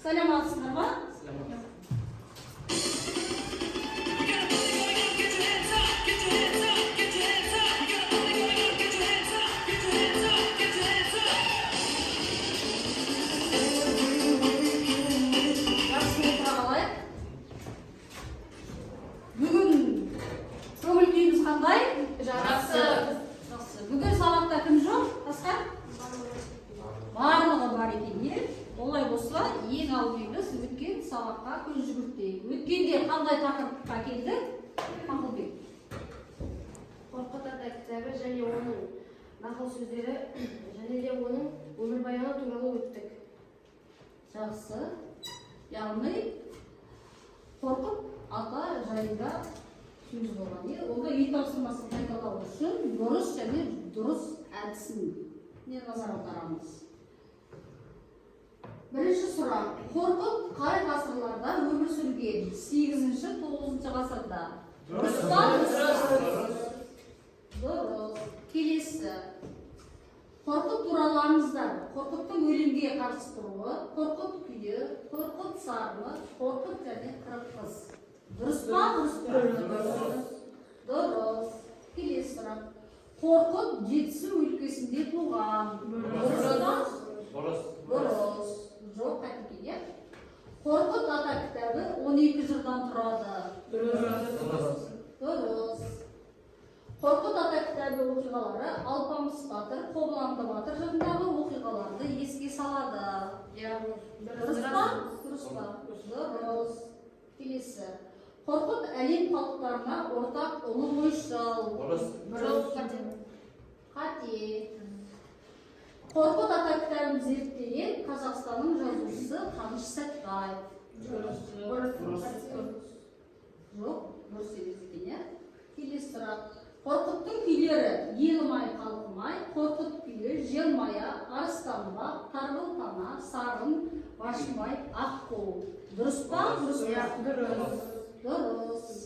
Саламатсыздар ма? We got a party going on, get your hands up, get your hands up, get your hands up. We got a party going on, get your hands up, get your hands up, get your hands up. Жақсы, отыра қалайық. Бүгін көңіл күйіміз қандай? Жақсы. Жақсы. Бүгін сабақта кім жоқ? Асқар? Барлығы бар екен, иә? Олай болса, ең алдымен біз өткен сабаққа көз жүгіртейік. Өткенде қандай тақырыпқа келдік? Мақұлбек. Қорқыт ата кітабы және оның нақыл сөздері және де оның өмірбаяны туралы өттік. Жақсы. Яғни Қорқыт ата жайында сөз болған, иә? Онда үй тапсырмасын қайталау үшін бұрыс және дұрыс әдісін не назар аударамыз. Бірінші сұрақ. Қорқыт қай ғасырларда өмір сүрген? 8-ші, 9 ғасырда. Дұрыс па? Дұрыс. Келесі. Қорқыт туралы аңыздар. Қорқыттың өлімге қарсы тұруы, Қорқыт күйі, Қорқыт сарыны, Қорқыт және 40 қыз. Дұрыс па? Дұрыс па? Дұрыс. Келесі сұрақ. Қорқыт Жетісу өлкесінде туған. Дұрыс па? Дұрыс. Дұрыс. Жоқ, қате екен, иә? Қорқыт ата кітабы 12 жырдан тұрады. Дұрыс. Дұрыс. Қорқыт ата кітабы оқиғалары Алпамыс батыр, Қобыланды батыр жырындағы оқиғаларды еске салады. Дұрыс па? Дұрыс па? Дұрыс. Келесі. Қорқыт әлем халықтарына ортақ ұлы ойшыл. Дұрыс. Қате. Қорқыт ата кітабын зерттеген Қазақстанның жазушысы Қаныш Сәтбаев. Жоқ, дұрыс емес екен, иә? Келесі сұрақ. Қорқыттың күйлері Елім-ай, халқым-ай, Қорқыт күйі, Желмая, Арыстанбаб, Тарғыл тана, Сарын, Башымай, Аққу. Дұрыс па? Дұрыс па? Дұрыс.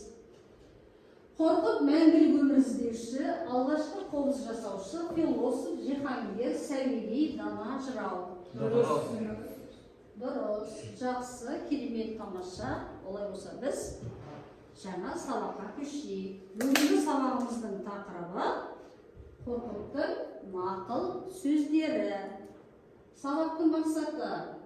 Қорқыт мәңгілік өмір іздеуші, алғашқы қобыз жасаушы, философ, жиһангер, сәуегей, дана жырау. Дұрыс. Жақсы, керемет, тамаша. Олай болса, біз жаңа сабаққа көшейік. Бүгінгі сабағымыздың тақырыбы Қорқыттың нақыл сөздері. Сабақтың мақсаты: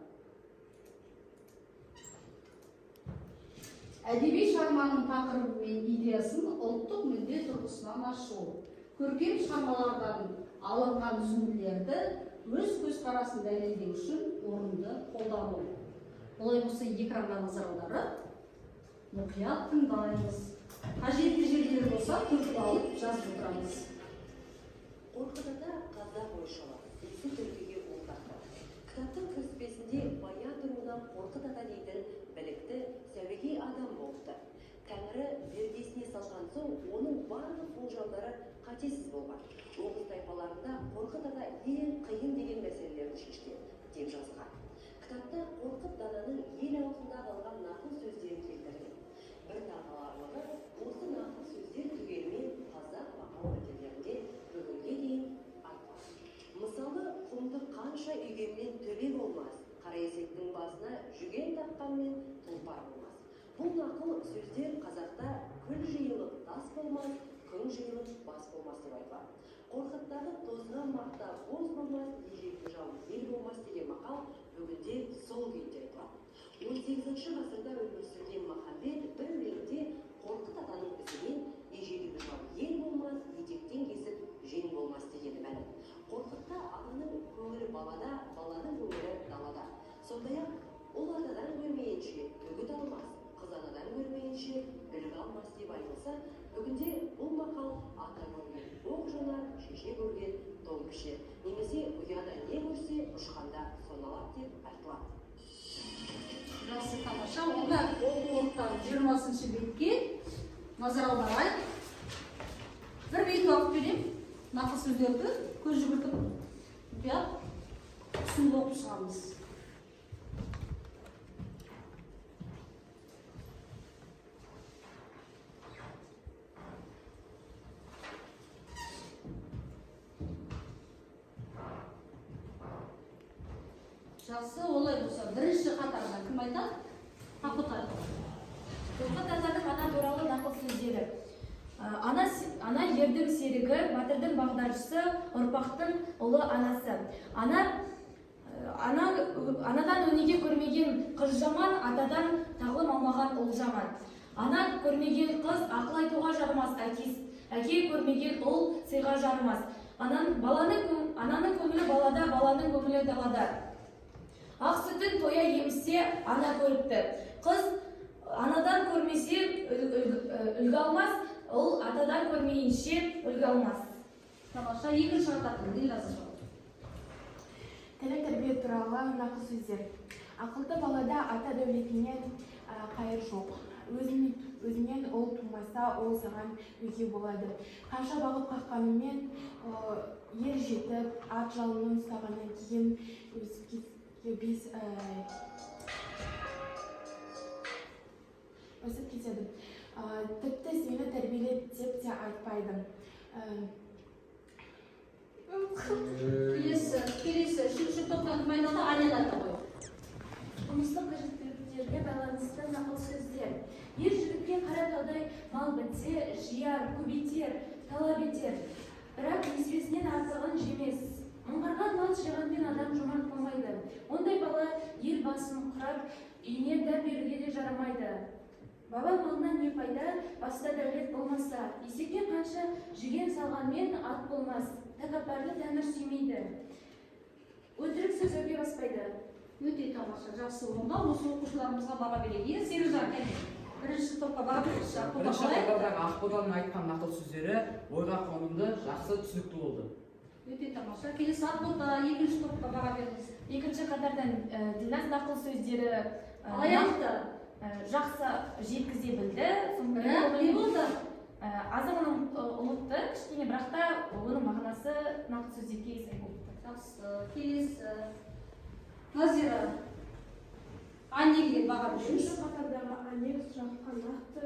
әдеби шығарманың тақырыбы мен идеясын ұлттық мүдде тұрғысынан ашу, көркем шығармалардан алынған үзінділерді өз көзқарасын дәлелдеу үшін орынды қолдану. Олай болса, экранға назар аударып, мұқият тыңдаймыз. Қажетті жерлер болса, түртіп алып жазып отырамыз. Қорқыт ата — қазақ ойшылы, исі түркіге ортақты. Кітаптың кіріспесінде Баян руынан Қорқыт ата дейтін білікті, сәуегей адам болыпты. Тәңірі зердесіне салған соң, оның барлық болжамдары қатесіз болған. Оғыз тайпаларында Қорқыт ата ең қиын деген мәселелерді шешкен деп жазылған. Кітапта Қорқыт дананың ел аузында қалған нақыл сөздері келтірілген. Бір таңғаларлығы, осы нақыл сөздер түгелімен қазақ мақал мәтелдерінде бүгінге дейін айтылады. Мысалы, құмды қанша үйгенмен төбе болмас, қара есектің басына жүген таққанмен тұлпар болмас. Бұл нақыл сөздер қазақта күл жиылып тас болмас, күң жиылып бас болмас деп айтылады. Қорқыттағы тозған мақта боз болмас, ежелгі жау ел болмас деген мақал бүгінде сол күйінде айтылады. 18 ғасырда өмір сүрген Махамбет бір өлеңінде Қорқыт атаның ізімен ежелгі жау ел болмас, етектен кесіп жең болмас дегені мәлім. Қорқытта ананың көңілі балада, баланың көңілі далада. Сондай ақ ұл атадан көрмейінше үгіт алмас, қыз анадан көрмейінше үлгі алмас деп айтылса, бүгінде бұл мақал ата көрген оқ жонар, шеше көрген тон пішер немесе ұяда не көрсе, ұшқанда соны алады деп айтылады. Жақсы, тамаша. Онда оқулықтағы 20-шы бетке назар аударайық. Бір бет уақыт беремін. Нақыл сөздерді көз жүгіртіп, мұқият түсініп оқып шығамыз. Жақсы, олай болса, бірінші қатарда кім айтады? Ақбота айтады. Қорқыт атаның ана туралы нақыл сөздері. Ана ердің серігі, батырдың бағдаршысы, ұрпақтың ұлы анасы. Ана анадан өнеге көрмеген қыз жаман, атадан тағлым алмаған ұл жаман. Ана көрмеген қыз ақыл айтуға жарымас, әке көрмеген ұл сыйға жарымас. Ананың көңілі балада, баланың көңілі далада. Ақ сүтін тоя емізсе, ана көріпті. Қыз анадан көрмесе үлгі алмас, ұл атадан көрмейінше үлгі алмас. Тамаша, екінші қатардың Ділназа. Тәлім тәрбие туралы нақыл сөздер. Ақылды балада ата дәулетінен қайыр жоқ. Өзінен ұл тумаса, ол саған өгей болады. Қанша бағып қаққанымен, ер жетіп, ат жалын ұстағаннан кейін өсіп өсіп кетеді. Тіпті сені тәрбиеле деп те айтпайды. Келесі үшінші топтан кім айтады? Алина айта ғой. Тұрмыстық қажеттіліктерге байланысты нақыл сөздер. Ер жігітке қара таудай мал бітсе, жияр, көбейтер, талап етер. Бірақ несібесінен артығын жемес. Мыңғырған мал жиғанмен адам жомарт болмайды. Ондай бала ел басын құрап, үйіне дәм беруге де жарамайды. Баба малынан не пайда, баста дәулет болмаса. Есекке қанша жүген салғанмен ат болмас. Тәкаппарды тәңір сүймейді. Өтірік сөз өрге баспайды. Өте тамаша, жақсы. Онда осы оқушыларымызға баға берейік. Иә, Серікжан, кәне. Бірінші топқа баға беріңізші. Ақбота Бірінші қалай? қатардағы Ақботаның айтқан нақыл сөздері ойға қонымды, жақсы, түсінікті болды. Өте тамаша. Келесі Ақбота, екінші топқа баға беріңіз. Екінші қатардан Ділназ нақыл сөздері Қалай айтты? Жақсы жеткізе білді. Сонымен Бірақ не болды? Азығының ұмытты кішкене, бірақ та оның мағынасы нақыл сөздерге сай болыпты. Жақсы. Келесі Назира. Аннеге баға беріңіз. Үшінші қатардағы Анель сұраққа нақты,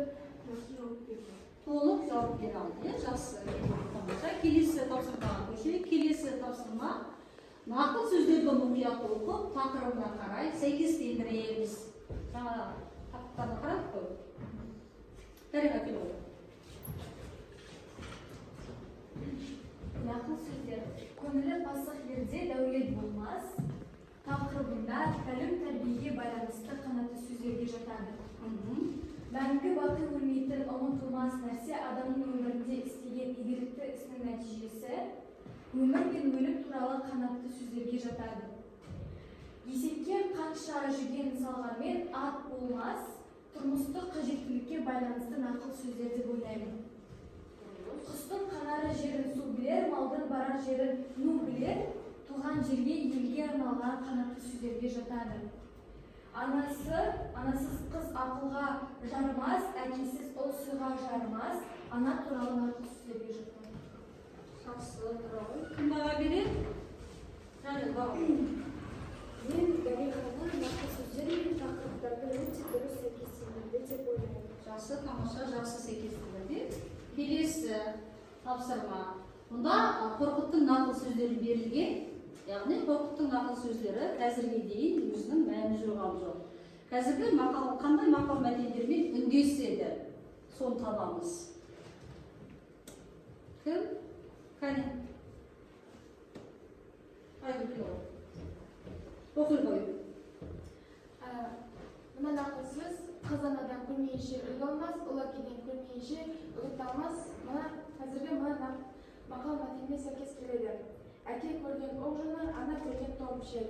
жақсы жауап берді. Толық жауап бере алды, иә? Жақсы, тамаша. Келесі тапсырмаға көшейік. Келесі тапсырма: нақыл сөздерді мұқият оқып, тақырыбына қарай сәйкестендіреміз. Жаңа тақырыптарды қарадық қой. Дариға, келе ғой. Нақыл сөздер. Көңілі пасық ерде дәулет болмас тақырыбында тәлім тәрбиеге байланысты қанатты сөздерге жатады. Мәңгі бақи өлмейтін, ұмытылмас нәрсе адамның өмірінде істеген игілікті ісінің нәтижесі. Өмір мен өлім туралы қанатты сөздерге жатады. Есекке қанша жүген салғанмен ат болмас тұрмыстық қажеттілікке байланысты нақыл сөздер деп ойлаймын. Құстың қанар жерін су білер, малдың барар жерін ну білер. Туған жерге, елге арналған қанатты сөздерге жатады. Анасыз қыз ақылға жарымас, әкесіз ұл сыйға жарымас. Ана туралы нақыл сөздерге жатады. Жақсы, тұра ғой. Кім баға береді? Жәнел, баға бер. Мен Дариғаны нақыл сөздер мен тақырыптарды өте дұрыс сәйкестендірді деп ойлаймын. Жақсы, тамаша, жақсы сәйкестендірді. Келесі тапсырма. Мұнда Қорқыттың нақыл сөздері берілген. Яғни Қорқыттың нақыл сөздері қазірге дейін өзінің мәнін жоғалған жоқ. Қазіргі мақал қандай мақал мәтелдермен үндеседі? Соны табамыз. Кім? Кәне. Айгүл, келе ғой. Оқи ғой. Мына нақыл сөз: қыз анадан көрмейінше үлгі алмас, ұл әкеден көрмейінше үгіт алмас. Мына қазіргі мына мақал мәтелмен сәйкес келеді. Әке көрген оқ жонар, ана көрген тон пішер.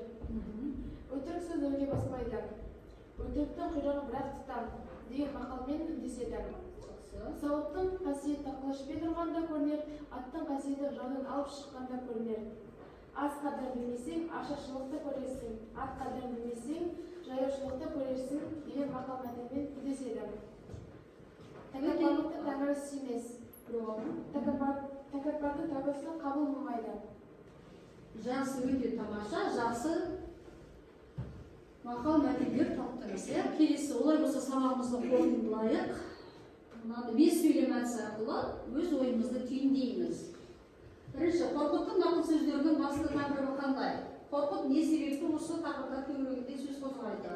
Өтірік сөз өрге баспайды. Өтіріктің құйрығы бір-ақ тұтам деген мақалмен үндеседі. Сауыттың қасиеті қылышпен ұрғанда көрінер, аттың қасиеті жаудан алып шыққанда көрінер. Ас қадірін білмесең, ашаршылықты көрерсің, ат қадірін білмесең, жаяушылықты көрерсің деген мақал мәтелмен үндеседі. Тәкаппарлықты тәңірі сүймес. Тәкаппардың тәубасы қабыл болмайды. Жақсы, өте тамаша, жақсы мақал мәтелдер таптыңыз, иә? Келесі, олай болса, сабағымызды қорытындылайық. Мынаны бес сөйлем әдісі арқылы өз ойымызды түйіндейміз. Бірінші, Қорқыттың нақыл сөздерінің басты тақырыбы қандай? Қорқыт не себепті осы тақырыпта төңірегінде сөз қозғайды?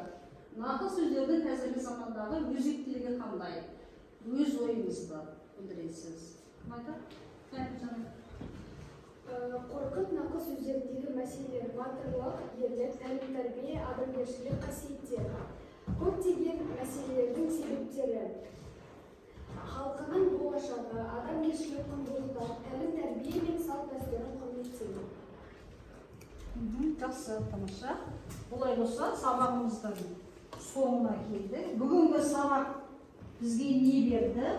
Нақыл сөздердің қазіргі замандағы өзектілігі қандай? Өз ойыңызды білдіресіз. Кім айтады? Кәне, Жанар. Қорқыт нақыл сөздеріндегі мәселелер: батырлық, ерлік, тәлім-тәрбие, адамгершілік қасиеттер. Көптеген мәселелердің себептері: халқының болашағы, адамгершілік құндылықтар, тәлім-тәрбие мен салт-дәстүрін құрметтеу. Жақсы, тамаша. Олай болса, сабағымыздың соңына келдік. Бүгінгі сабақ бізге не берді?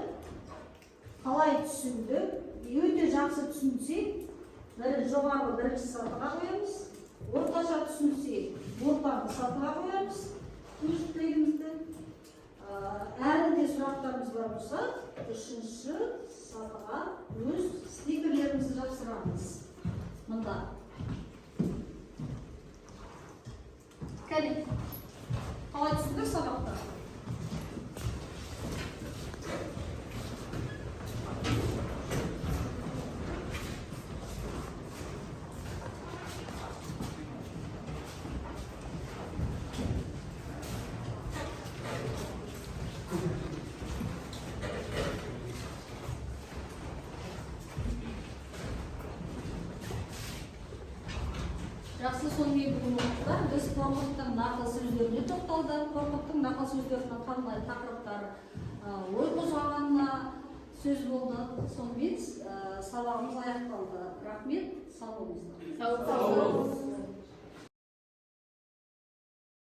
Қалай түсіндік? Өте жақсы түсінсек, бір жоғарғы бірінші сатыға қоямыз. Орташа түсінсек, ортаңғы сатыға қоямыз өз тілегімізді. Әлі де сұрақтарымыз бар болса, үшінші сатыға өз стикерлерімізді жапсырамыз. Мында. Кәне, қалай түсіндік сабақты? Жақсы, сонымен бүгін оқушылар, біз Қорқыттың нақыл сөздеріне тоқталдық. Қорқыттың нақыл сөздерінің қандай тақырыптар ой қозғағанына сөз болды. Сонымен сабағымыз аяқталды. Рахмет, сау болыңыздар. Сау болыңыз.